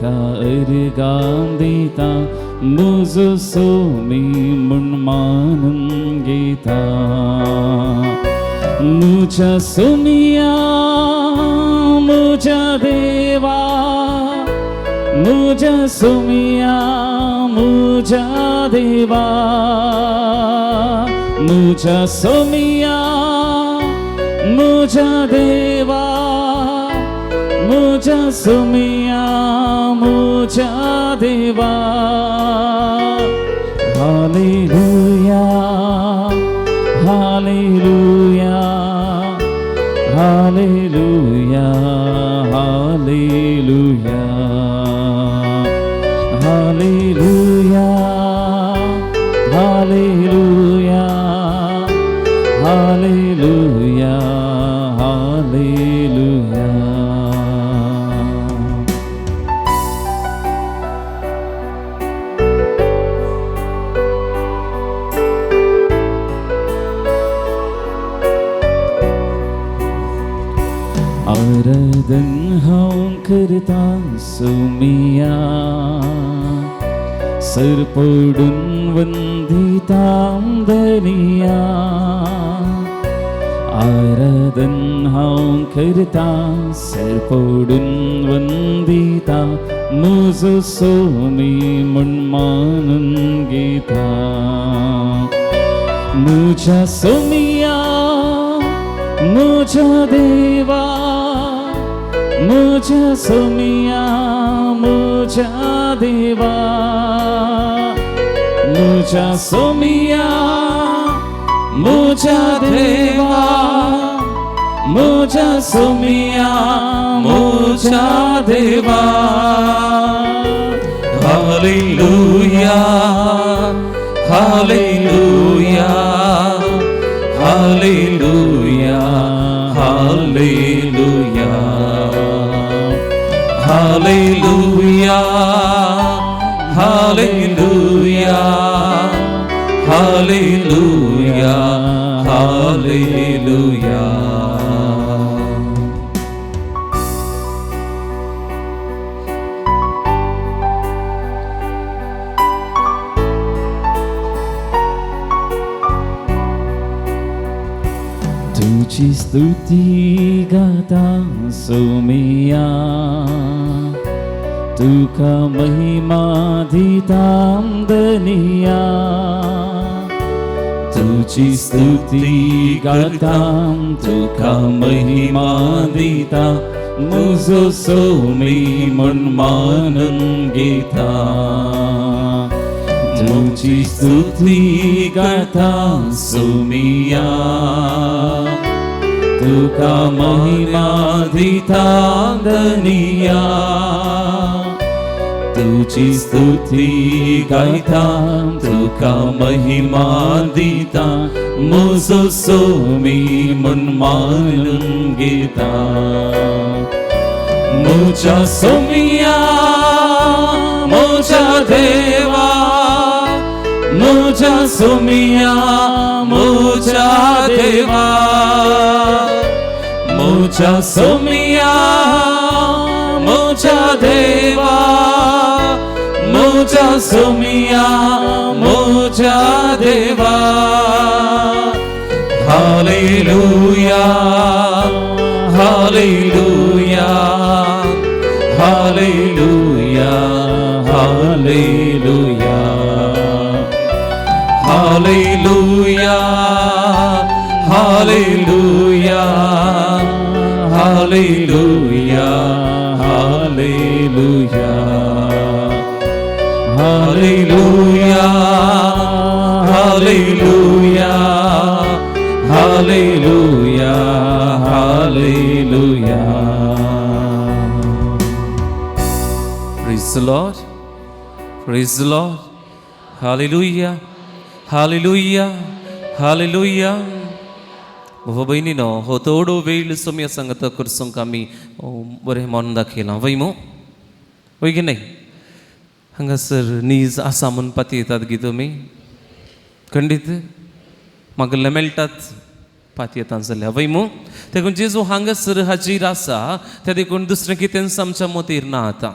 तुका अर्गां दिता मुजो सोमी म्हूण मानून घेता मुझ्या सोमिया मुझ्या देवा मुझ्या सोमिया मुझ्या देवा मुझ्या सोमिया मुझ्या देवा मुझ्या सोमिया मुझ्या देवा. Hallelujah hallelujah hallelujah hallelujah hallelujah hallelujah hallelujah hallelujah. आराधन हांव करता सोमिया सर पडून वंदिता दनिया आराधन हांव करता सर पडून वंदिता मुजो सोमी म्हूण मानून घेता मुझ्या सोमिया मुझ्या देवा मुझ्या सोमिया मुझ्या देवा मुझ्या सोमिया मुझ्या देवा मुझ्या सोमिया मुझ्या देवा. Hallelujah hallelujah hallelujah hallelujah hallelujah hallelujah hallelujah hallelujah. तुझी स्तुती गाता सोमिया तुका महिमा दिता दनिया तुझी स्तुती गाता तुका महिमा दिता मुजो सोमी म्हूण मानून घेता तुझी स्तुती गाता सोमिया तुका महिमा दिता दनिया तुझी स्तुती गायता तुका महिमा दिता मुजो सोमी म्हूण मानून घेता मुझ्या सोमिया मुझ्या देवा मुझ्या सोमिया मुझ्या देवा मुझ्या सोमिया मुझ्या देवा मुझ्या सोमिया मुझ्या देवा. Hallelujah hallelujah hallelujah hallelujah hallelujah hallelujah hallelujah hallelujah hallelujah hallelujah hallelujah hallelujah. Praise the Lord. Praise the Lord. Hallelujah. Hallelujah. Hallelujah. भाव भयणीनो हो थोडो वेळ सोम्या सांगता करसूंक आमी बरें मन दाखयलां वय मू वय की न्हय हांगासर नीज आसा म्हूण पातयेतात गी तुमी खंडीत म्हाका मेळटात पातयेता जाल्यार वय मू देखून जेजू हांगासर हाजीर आसा ते देखून दुसरें कितेंच आमच्या मतीर ना आतां.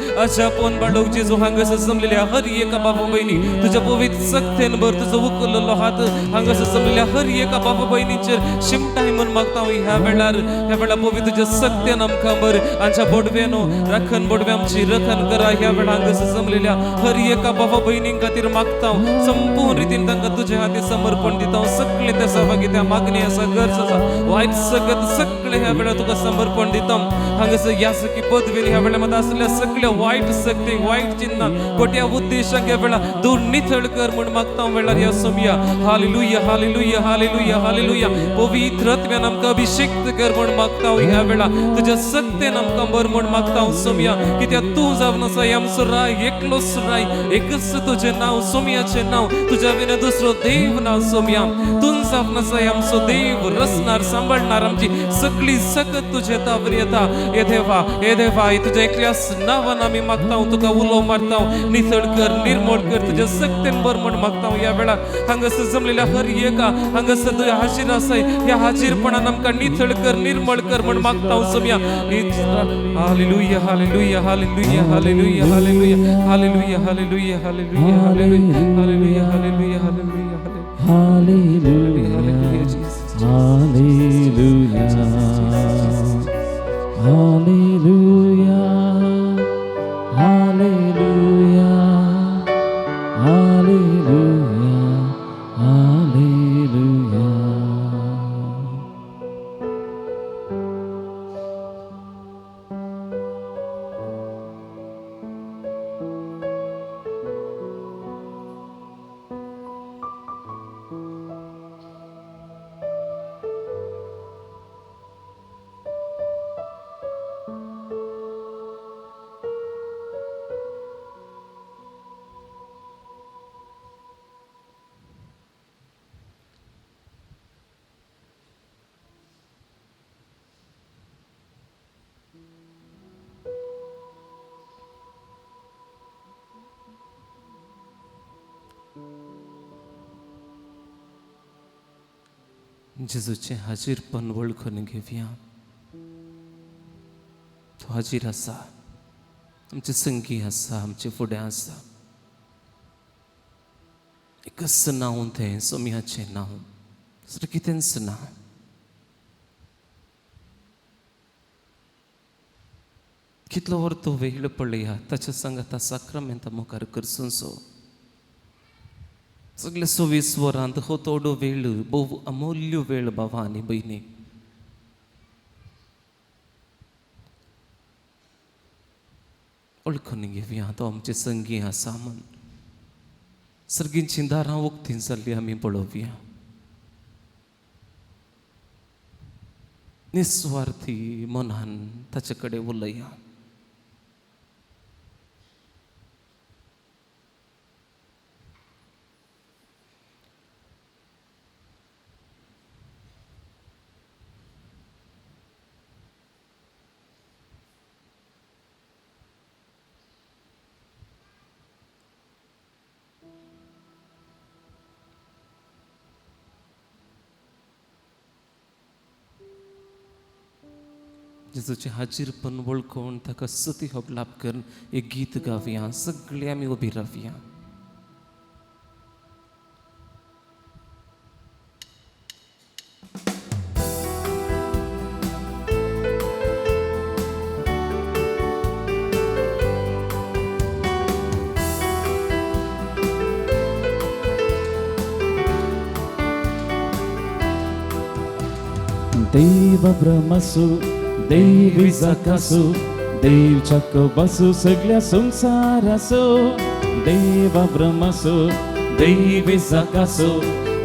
अजापोन बाळोक जेजू हांगासर जमलेल्या हर एका बाबा भयणी तुज्या पवित्र सक्तेन भर तुजो उखललो हात हांगासर जमलेल्या हर एका बाबा भयणीचेर शिमटाय म्हूण मागता ह्या वेळार. ह्या वेळार पवित्र तुज्या सक्तेन आमकां भर आमच्या बोडव्यानो राखण बोडवे आमची रखण करा. ह्या वेळार हांगासर जमलेल्या हर एका बाबा भयणी खातीर मागता संपूर्ण रितीन तांकां तुज्या हाती समर्पण दिता. सगळे त्या सहभागी त्या मागणी आसा गरज आसा वायट सगत सगळे ह्या वेळार तुका समर्पण दिता. हांगासर यासकी पदवीन ह्या वेळार मत आसल्या सगळ्या वायट शक्ती वायट चिन्ह खोट्या उद्देशांक ह्या वेळार दूर निथळ कर म्हूण मागता वेळार ह्या Somaiya. Hallelujah hallelujah hallelujah hallelujah. पवित्र आत्म्यान आमकां अभिषेक्त कर म्हूण मागता ह्या वेळार तुज्या सक्तेन आमकां भर म्हूण मागता सोमया. कित्याक तूं जावन आसा आमचो राय एकलोच राय एकच तुजें नांव सोमयाचें नांव तुज्या विना दुसरो देव ना सोमया. तूं जावन आसा आमचो देव रचणार सांबाळणार आमची सगळी सकत तुजे तावर येता. हे देवा हे देवा तुज्या एकल्याच नांवान आमी मागता तुका उलो मारता निथळ कर निर्मोळ कर तुज्या सक्तेन भर म्हूण मागता. ह्या वेळार हांगासर जमलेल्या हर एका हांगासर तुज्या हाजीर आसाय ह्या हाजीरपणान आमकां निथळ कर निर्मळ कर म्हूण मागता Somaiya. Hallelujah hallelujah hallelujah hallelujah hallelujah hallelujah hallelujah hallelujah hallelujah hallelujah hallelujah hallelujah. Hallelujah, hallelujah, hallelujah, hallelujah, hallelujah. जेजूचें हाजीरपण वळखून घेवया. तो हाजीर आसा आमचे संगी आसा आमचे फुडें आसा. एकच नांव तें सोमयाचें नांव दुसरें कितेंच ना. कितलो वर तो वेळ पळया ताच्या सांगाता साक्रामेंता मुखार करसो सगळे 24 वरांत हो थोडो वेळ भोव अमूल्य वेळ बाबा आनी भयणी. वळखून घेवया तो आमचे संगी आसा म्हूण. सर्गींचीं दारां उक्तीं जाल्लीं आमी पळोवया. निस्वार्थी मनान ताचे कडेन उलया. जेजूचें हाजीरपण वळखून ताका सती होगलाप करून एक गीत गावया. सगळे आमी उबी रावया. देव ब्रह्मसु देवी जकासु देव चक बसु सगळ्या संसारासो. देव ब्रह्मसु देवी जकासु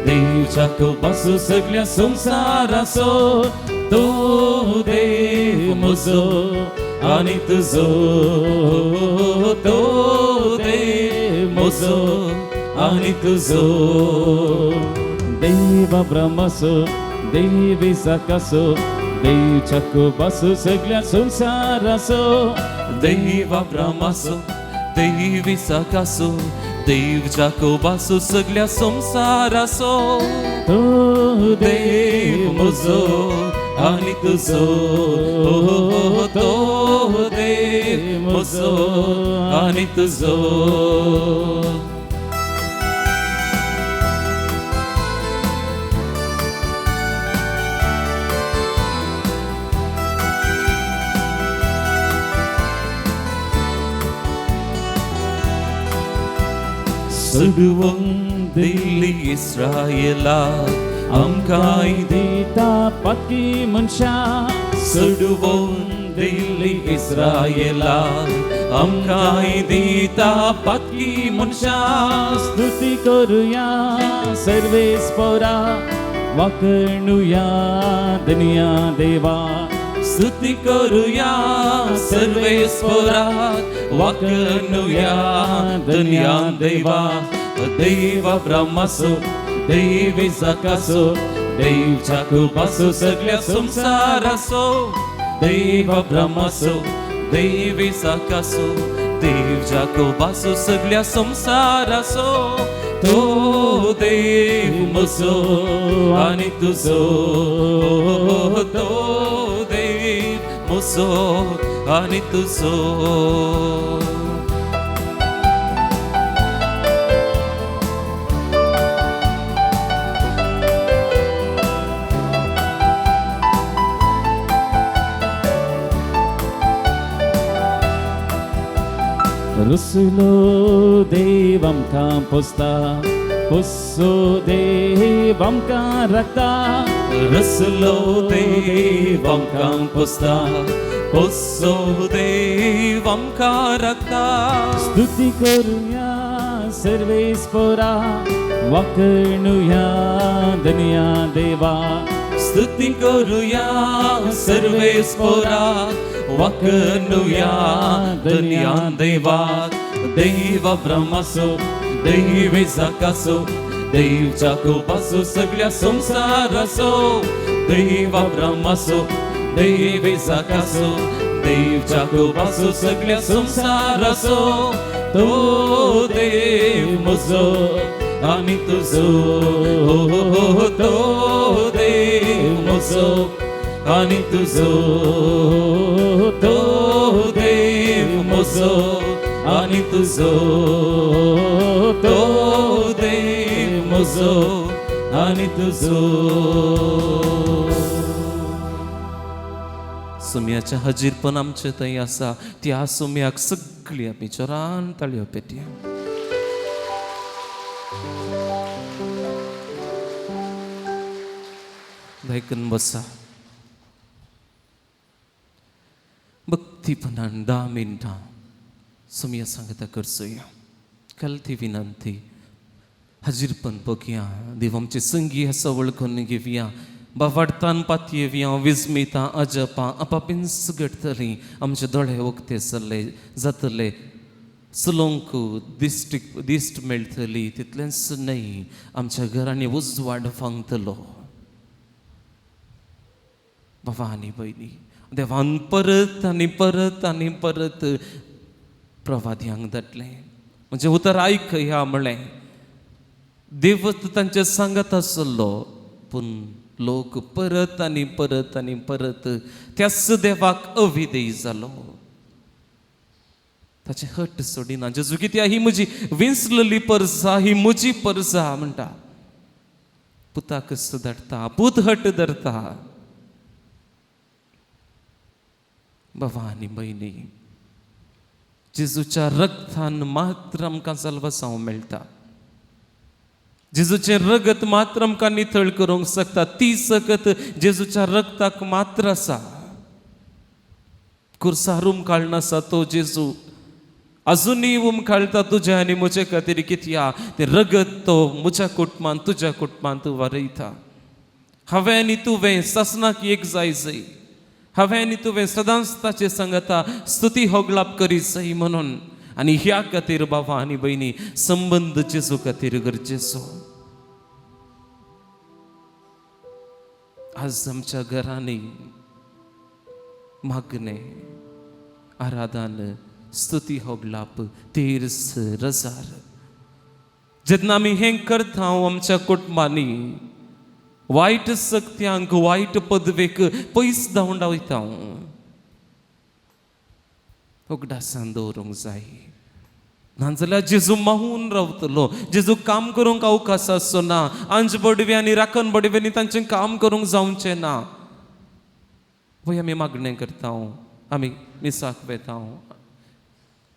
देव चक बसु सगळ्या संसारासो. तो देव मुजो आनी तुजो तो देव मुजो आनी तुजो. देव ब्रह्मसु देवी जकासु देव चक बसु सगळ्या संसारासो. देव ब्रह्मासो देवी सकासो देव जाको बासो सगळ्या संसारासो. तो देव मुजो आनी तुजो तो देव म्हजो आनी तुजो. सोडूंक दिली इस्रायला आमकांय दिता पातकी मनशां. सोडूंक दिली इस्रायला आमकांय दिता पातकी मनशां. स्तुती करुया सर्वेस्पोरा वाकणुया धन्या देवा. स्तुती करुया सर्वेस्पोरा वाकणुया धन्या देवा. देव ब्रह्मासो देव इसाकासो देव जाकोबासो सगळ्या संसारासो. देव ब्रह्मासो देव इसाकासो देव जाकोबासो सगळ्या संसारासो. तो देव म्हजो आनी तुजो, तो देव म्हजो आनी तुजो. रुसलो देव आमकां पोसता, पोसो देव आमकां राखता. रसलो देव आमकां पोसता, पोसो देव आमकां राखता. स्तुती करुया सर्वेस्पोरा वाकणुया धन्या देवा. स्तुती करुया सर्वेस्पोरा वाकणुया धन्या देवा. देव ब्रह्मासो देव इसाकासो देव जाकोबासो सगळ्या संसारासो. देव ब्रह्मासो देव इसाकासो देव जाकोबासो सगळ्या संसारासो. तो देव म्हजो आनी तुजो, तो देव म्हजो आनी तुजो, तो देव म्हजो आनी तुजो, तो देव म्हजो आनी तुजो. सुम्याच्या हाजीरपण आमचे थंय आसा, त्या सुम्याक सगळी आमी जोरान ताळयो पेटया. आयकून बसा भक्तीपणान 10 मिनटां सुम्या सांगता करचोया. कल ती विनंती हाजीरपण बघया, देव आमचे संगी आसा वळखून घेवया, बावाडतान पातयेवया, विस्मिता अजपा आपापींच घडटली, आमचे दोळे उक्ते जाल्ले जातले, चलोवंक दिश्ट मेळटली, तितलेंच न्हय आमच्या घरांनी उजवाड फांगतलो. बाबा आनी भयणी, देवान परत आनी परत आनी परत प्रवाद्यांक धाडलें, म्हणजे उतर आयक ह्या म्हणलें. देव तांचे सांगत आसलो, पूण लोक परत आनी परत आनी परत त्याच देवाक अविधेय जालो. ताचें हट सोडिना. जेजू कित्याक ही म्हजी विंचलेली परजा, ही म्हजी परजा म्हणटा. पुताक धाडटा, पूत हट धरता. बाबा आनी भयणी, जेजूच्या रगतान मात्र आमकां साल्वासांव मेळटा. जेजूचें रगत मात्र आमकां नितळ करूंक शकता. ती सकत जेजूच्या रगताक मात्र आसा. कुर्सार उमकाळनासा तो जेजू अजुनूय उमकाळटा तुज्या आनी म्हजे खातीर. कित्याक तें रगत तो म्हज्या कुटुंबांत तुज्या कुटुंबांत वारयता. हांवें आनी तुवें सासणाक एक जाय जय, हांवें आनी तुवें सदांच ताचे सांगता स्तुती होगलाप करीत जाय म्हणून. आनी ह्या खातीर बाबा आनी भयणी संबंद जेजू खातीर गरजेचो. आज आमच्या घरांनी मागणें, आराधन, स्तुती होगलाप, तेर्स, रजार जेन्ना आमी हें करता आमच्या कुटुंबांनी वायट शक्त्यांक, वायट पदवेक पयस धांवडायता. उगडासान दवरूंक जाय. नाजाल्यार जेजू माहून रावतलो, जेजू काम करूंक अवकाश आसचो ना. आंज बडवे आनी राखण बडव्यांनी तांचें काम करूंक जावचें ना. पळय आमी मागणें करता, आमी मिसाक वेता,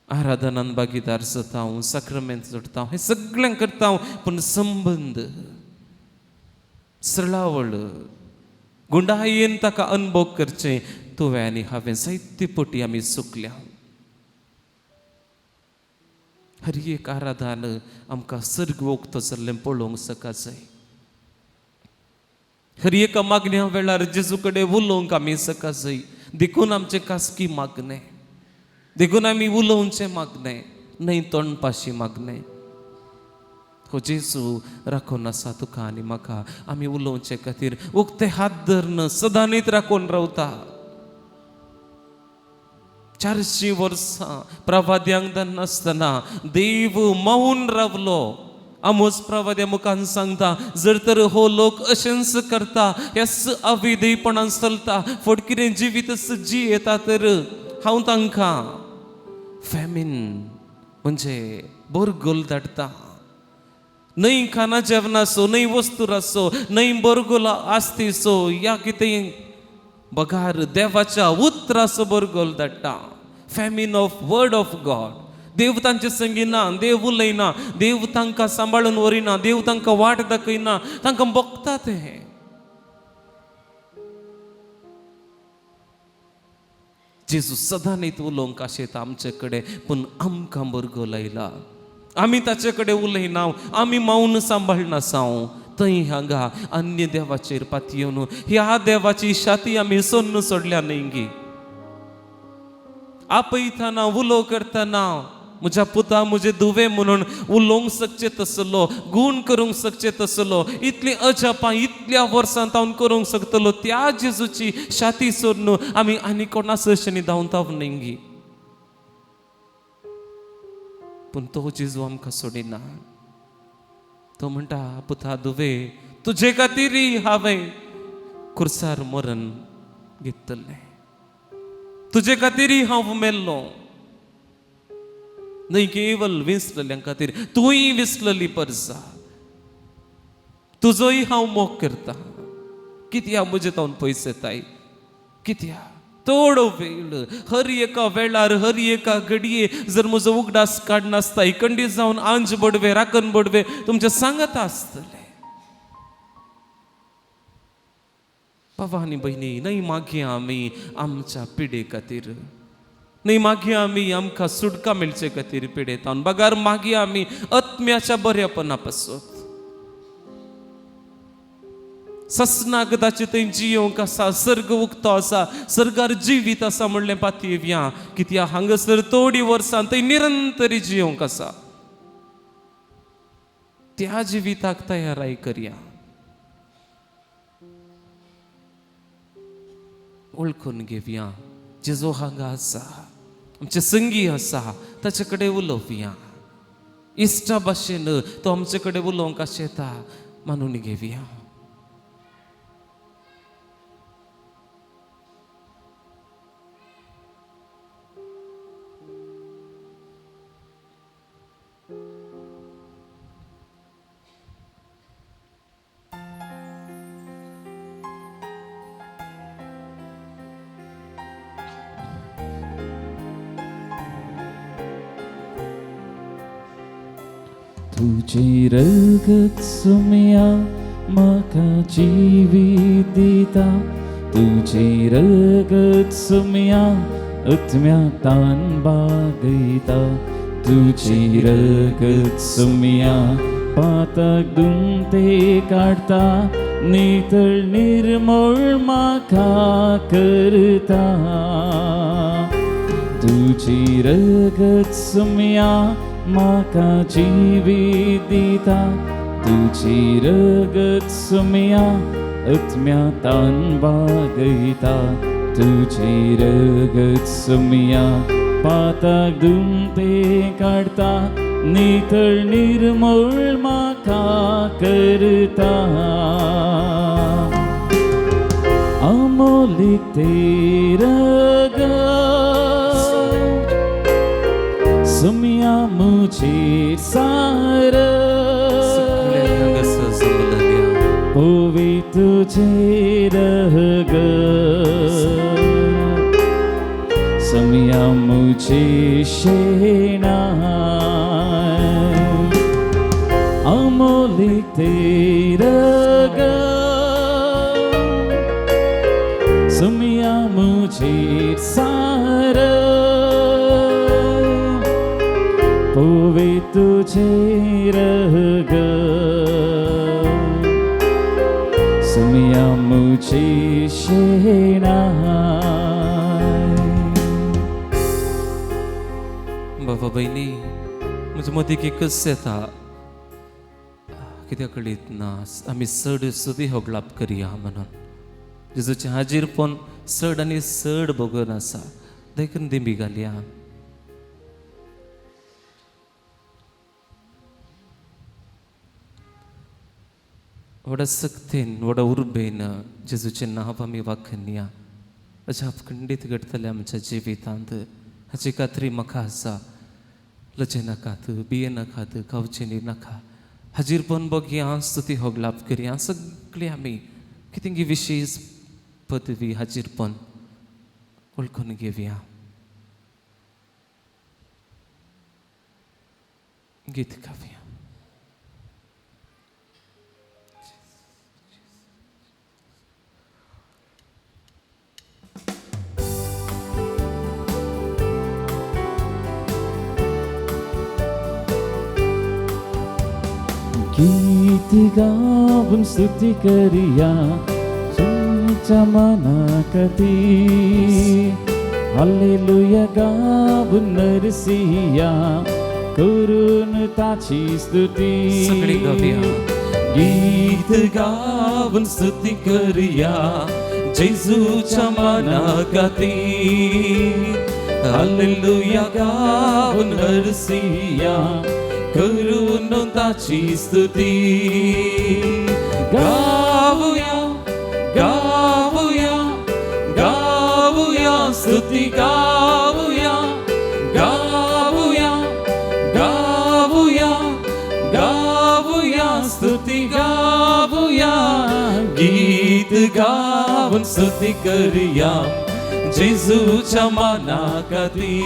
आराधनान भागीदार जाता, साक्रमेंत जोडटा, हें सगळें करता, पूण संबंद सरळावळ गुंडायेन ताका अनुभव करचें तुवें आनी हांवें जायते पटी आमी चुकल्या. हर एक आराधन आमकां सर्ग उक्तो जाल्लें पळोवंक सका जाय. हर एका मागण्या वेळार जेजू कडेन उलोवंक आमी सका जाय. देखून आमचें खासगी मागणें, देखून आमी उलोवचें मागणें, न्हय तोंडपाशी मागणें. हो जेजू राखून आसा तुका आनी म्हाका आमी उलोवचे खातीर उक्ते हात धरून सदांनीत राखून रावता. 400 वर्सां प्रवाद्यांक नासतना देव मौन रावलो. आमोस प्रवाद्या मुखान सांगता, जर तर हो लोक अशेंच करता, ह्याच अविधेयपणान चलता, फट कितें जिवीत जी येता तर हांव तांकां फेमीन म्हणजे बोरगोल धाडटा. न्हय खाना जेवणाचो, न्हय वस्तू आसो, न्हय बोरगोल आस्तीचो, या कितें बगार देवाच्या उतराचो बोरगोल धाडटा. Famine of word of God. देव तांचे संगी ना, देव उलयना, देव तांकां सांबाळून व्हरिना, देव तांकां वाट दाखयना, तांकां भोगता तें. जेजू सदांच उलोवंक आशेता आमचे कडेन, पूण आमकां बोरगोल आयला. आमी ताचे कडेन उलयना, आमी मौन सांबाळनासांव. थंय हांगा अन्य देवाचेर पातयेवन ह्या देवाची शाती आमी सोन्न सोडल्या न्हय गी. आपयतना उलो करतना म्हज्या पुता म्हजे दुवे म्हणून उलोवंक शकचे तसलो, गूण करूंक शकचे तसलो, इतली अजापां इतल्या वर्सां तावन करूंक शकतलो त्या जेजूची शाती सोडून आमी आनी कोणासनी धांवता न्हय गी. पूण तो जेजू आमकां सोडिना. तो म्हणटा, पुता दुवे तुजे खातीर हांवें खुर्सार मरण घेतलें, तुजे खातीर हांव मेल्लो. न्हय केवल विसरल्या खातीर, तूंय विसरली परसा, तुजोय हांव मोग करता. कित्या म्हजे तावन पयस येताय, कित्या थोडो वेळ हर एका वेळार हर एका घडये जर म्हजो उगडास काडनासता इकंडी जावन आंज बडवे राखण बडवे तुमचें सांगत आसतलें. बाबा आनी भयणी, न्हय मागीर आमी आमच्या पिडे खातीर, न्हय मागीर आमी आमकां सुटका मेळचे खातीर पिडेतावन, बगार मागीर आमी आत्म्याच्या बऱ्यापणा पासत ससनागताचे थंय जियोंक आसा, सर्ग उक्तो आसा, सर्गार जिवीत आसा म्हणलें पातयेवया. कित्याक हांगासर थोडी वर्सां थंय निरंतरी जियोंक आसा. त्या जिविताक तयाराय करया. वळखून घेवया जेजो हांगा आसा, आमचे संगी आसा, ताचे कडेन उलोवया. इश्टा भाशेन तो आमचे कडेन उलोवंक आशेता मानून घेवया. तुजी रगत सुमया म्हाका जिवीत दिता, तुजी रगत सुमया आत्म्या तान बागयता, तुजी रगत सुमया पातक दुमते काडटा, नितळ निर्मळ म्हाका करता. तुजी रगत सुमया म्हाका जिवीत दिता, तुजी रगत सुमया आत्म्या तान बागयता, तुजी रगत सुमया पातक दुमते काडटा, नितळ निर्मळ म्हाका करता. अमोलिक ते रगत सुमिया मुझे सार सगळे हांगासर जमलल्या पोवी तुझे रग समिया मुझे शेणा अमोलिक तेरग सुमिया मुझे सार पोवे तुझे रग सुमिया मुझे शेणा. बाबा भयणी म्हज्या मदीं एकच येता कित्याक कळीत ना आमी चड सुदी होगलाप करया म्हणून जेजूचें हाजीरपण चड आनी चड भोगून आसा देखून दिंबी घालया. व्हडा सक्तेन व्हडा उर्बेन जेजूचें नांव आमी वाखणया. अजाप खंडीत घडटलें आमच्या जिवितांत हाची खात्री म्हाका आसा. लजे नाकात, बिये नाकात, खावचें नाका. हाजीरपण बघया, स्तुती होगलाप करया. सगळीं आमी कितें विशेश पदवी हाजीरपण वळखून घेवया. गीत गावया. गीत गाऊन स्तुती करिया तुमच्या मनाकती हालेलुया गाऊन नरसिया करून ताची स्तुती. सगळी गावया. गीत गाऊन स्तुती करिया जेजूच्या मनाकती हालेलुया गाऊन नरसिया करून ताची स्तुती. गाऊया गाऊया गाऊया स्तुती गाऊया गाऊया गाऊया गाऊया स्तुती गाऊया. गीत गाऊन स्तुती करूया जेजूच्या मनाकती.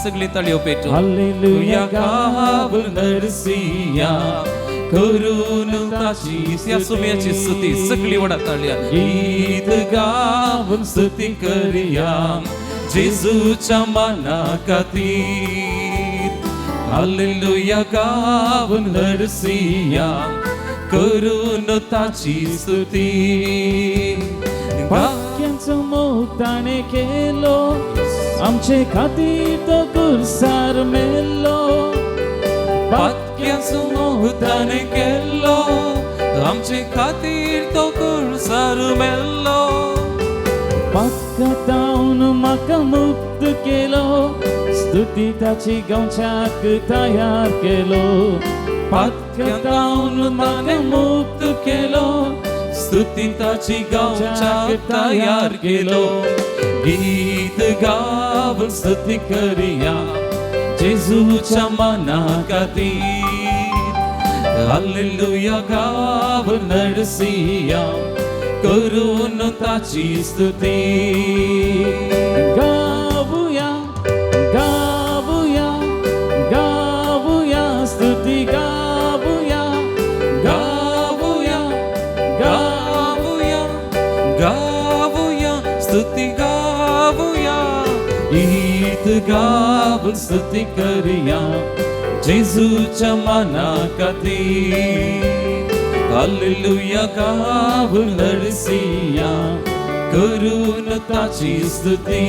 सगळी ताळयो पेटून हालेलुया गाऊन नरसिया करून ताची त्या सुम्याची स्तुती. सगळी वडा ताळया. गीत गाऊन स्तुती करूया जेजूच्या मनाकती हालेलुया गाऊन नरसिया करून ताची स्तुती. वाक्यांचो मोग ताणें केलो आमचे खातीर तो कुर्सार मेल्लो. वाक्यांचो मोग ताणें केलो आमचे खातीर तो कुर्सार मेल्लो. पातकांतावन म्हाका मुक्त केलो स्तुती ताची गावच्याक तयार केलो. पातकांतावन म्हाका मुक्त केलो स्तुती ताची गावच्याक तयार केलो. गीत गाऊन स्तुती करूया जेजूच्या मनाकती हालेलुया गाऊन नरसिया करून ताची स्तुती. गाऊया गाऊया गाऊया स्तुती गाऊया गाऊया गाऊया गाऊया स्तुती गाऊया. गीत गाऊन स्तुती करूया जेजूच्या मनाकती हालेलुया गाऊन नरसिया करून ताची स्तुती.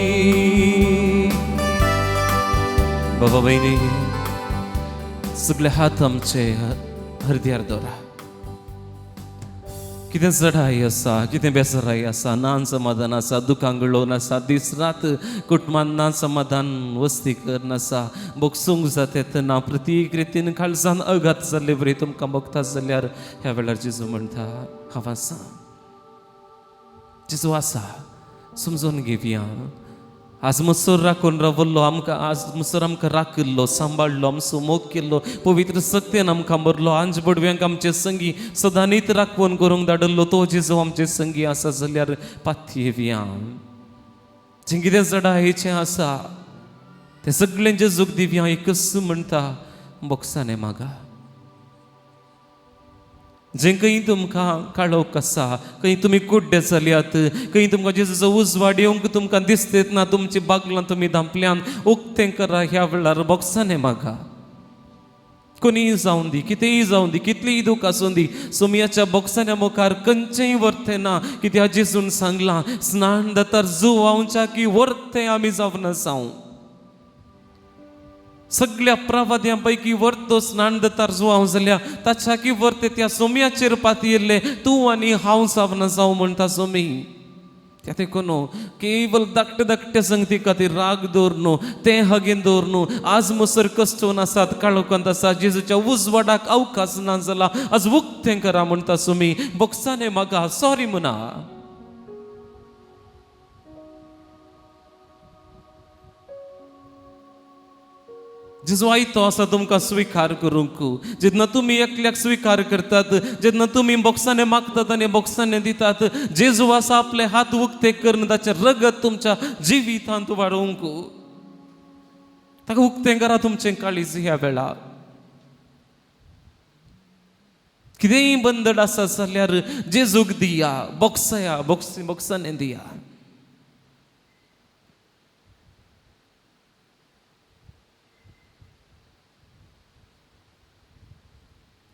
बाबा बहिणी सगळे हात आमचे हरद्यार दवरा. कितें चढाई आसा, कितें बेसराय आसा, नान समाधान आसा, दुकां गळोवन आसा, दीस रात कुटुंबान ना समाधान वस्ती करून आसा, बोगसूंक जाता तेन्ना प्रत्येक रितीन काळजान अघात जाल्ले बरी तुमकां भोगता जाल्यार ह्या वेळार जेजू म्हणटा हांव आसा. जेजू आसा, समजून घेवया. आज मसर राखून रावल्लो आमकां, आज मसर आमकां राखिल्लो, सांबाळ्ळो, आमचो मोग केल्लो, पवित्र सक्तेन आमकां भरलो, आंज बडव्यांक आमचे संगी सदांनीत राखवण करूंक धाडल्लो तो जेजू आमचे संगी आसा जाल्यार पातयेवया. जें कितें जडायेचें आसा तें सगळें जेजूक दिवया. एकच म्हणटा, बोगसाने मागा. जें खंय तुमकां काळोख आसा, खंय तुमी कुड्डे जाल्यात, खंय तुमकां जेजूचो उजवाड येवंक तुमकां दिसतेत ना, तुमची बागलां तुमी धांपल्यान, उक्तें करा ह्या वेळार, बोगसाने मागा. कोणीय जावं दी, कितेंय जावं दी, कितलीय दूख आसूं दी, सोमयाच्या बोगसान्या मुखार खंयचेंय वर्तें ना. कित्याक जेजून सांगलां, स्नान दातार जुवांवच्या की वर्तें आमी जावन जावं. सगळ्या प्रवाद्यां पैकी वर्तो स्नान दतार जुवांव जाल्या ताच्या की वर्ते त्या सोम्याचेर पातयेल्ले तूं आनी हांव जावन जावं म्हणटा सोमी. त्या देखून केवल धाकटे धाकटे संगती खातीर राग दवर न्हू, तें हगेन दवर न्हू. आज मसर कश्टोन आसात, काळोखांत आसा, जेजूच्या उजवाडाक अवकाश ना जाला, आज उक्तें करा म्हणटा सोमी. बोगसाने मागा, सॉरी म्हणा. जेजू आयतो आसा तुमकां स्विकार करूंक. जेन्ना तुमी एकल्याक स्विकार करतात, जेन्ना तुमी बोगसाने मागतात आनी बोगसाने दितात, जेजू आसा आपले हात उक्ते करून ताचें रगत तुमच्या जिवितांत वाडोवंक. ताका उक्तें करा तुमचें काळीज ह्या वेळार. कितेंय बंदड आसा जाल्यार जेजूक दिया, बोगसया, बोगसाने दिया.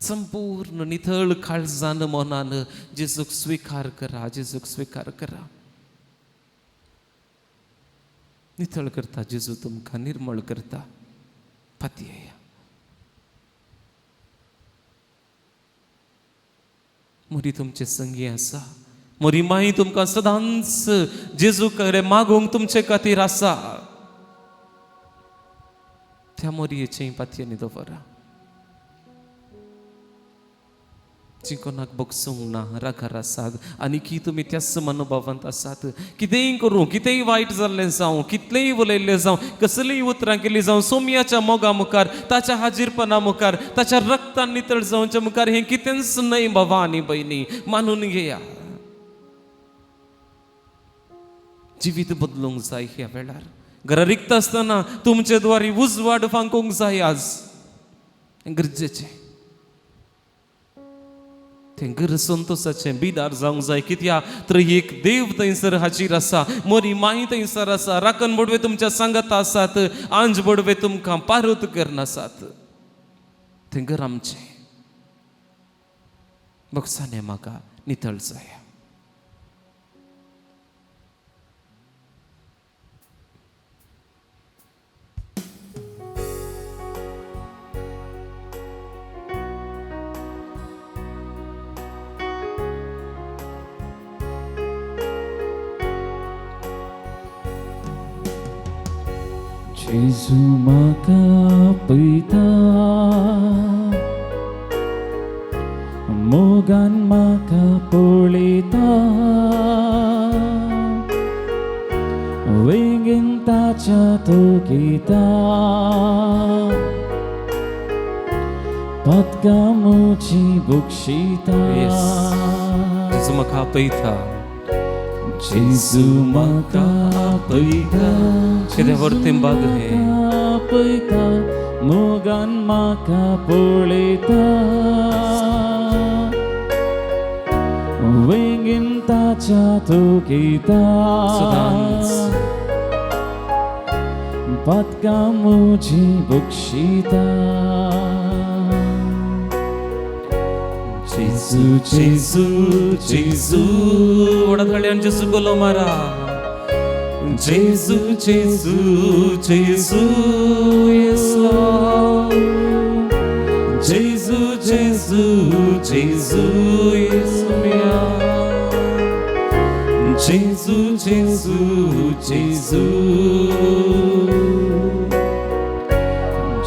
संपूर्ण निथळ काळजान मनान जेजूक स्विकार करा, जेजूक स्विकार करा. निथळ करता जेजू तुमकां, निर्मळ करता. पातयेया. मोरी तुमचे संगी आसा, मोरी माई तुमकां सदांच जेजू कडेन मागूंक तुमचे खातीर आसा. त्या मोरयेचें पातयेनी दवरा. जी कोणाक बगसूंक ना, रागार आसात आनी की तुमी त्याच मनोभावांत आसात, कितेंय करूं, कितेंय वायट जाल्लें जावं, कितलेंय उलयल्लें जावं, कसलीय उतरां केली जावं, सोमयाच्या मोगा मुखार, ताच्या हाजीरपणा मुखार, ताच्या रक्तान नितळ जावच्या मुखार हें कितेंच न्हय बाबा आनी भयणी, मानून घेया. जिवीत बदलूंक जाय ह्या वेळार. घरा रिक्त आसतना तुमचे द्वारी उजवाड फांकूंक जाय. आज हें गरजेचें, तें घर संतोसाचें बिदार जावंक जाय. कित्याक तर एक देव थंयसर हाजीर आसा, मोरी माई थंयसर आसा, राखण बडवे तुमच्या सांगात आसात, आंज बडवे तुमकां पारत करनासात. तें घर आमचें. बगसाने म्हाका नितळ जाय. जेजू म्हाका पळयता, मोगान म्हाका पळयता, वेंगेन ताच्या तोखेता, पदकां म्हजी बक्षिता. जेजू म्हाका पळयता, जेजू म्हाका पळयता, कितें वर्तें बाग हें. पळयता, मोगान म्हाका पळयता, वेंगेन ताच्या तोखेता, सदांच पदकां म्हजी बक्षिता. जेजू जेजू जेजू व्हडा थाळ्यान जेजू गोलो मारा. जेजू जेजू जेजू येसो, जेजू जेजू जेजू येसो मिया, जेजू जेजू जेजू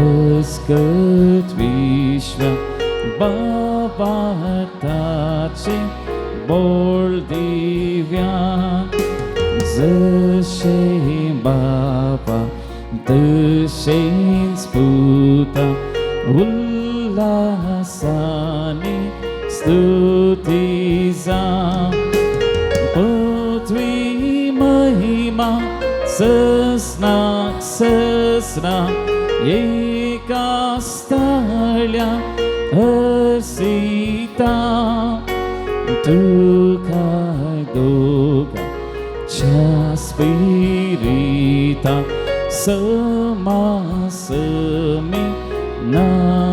अस्कत विश्व बाबार्थाचे बोल दिव्या जशें बापा तशेंच पुता उल्हासानी स्तुती जावं पृथ्वी महिमा ससनाक ससना एका स्थळ्या हर्षिता तुका दोगांच्या स्पिरिता समासमी नामस्ता.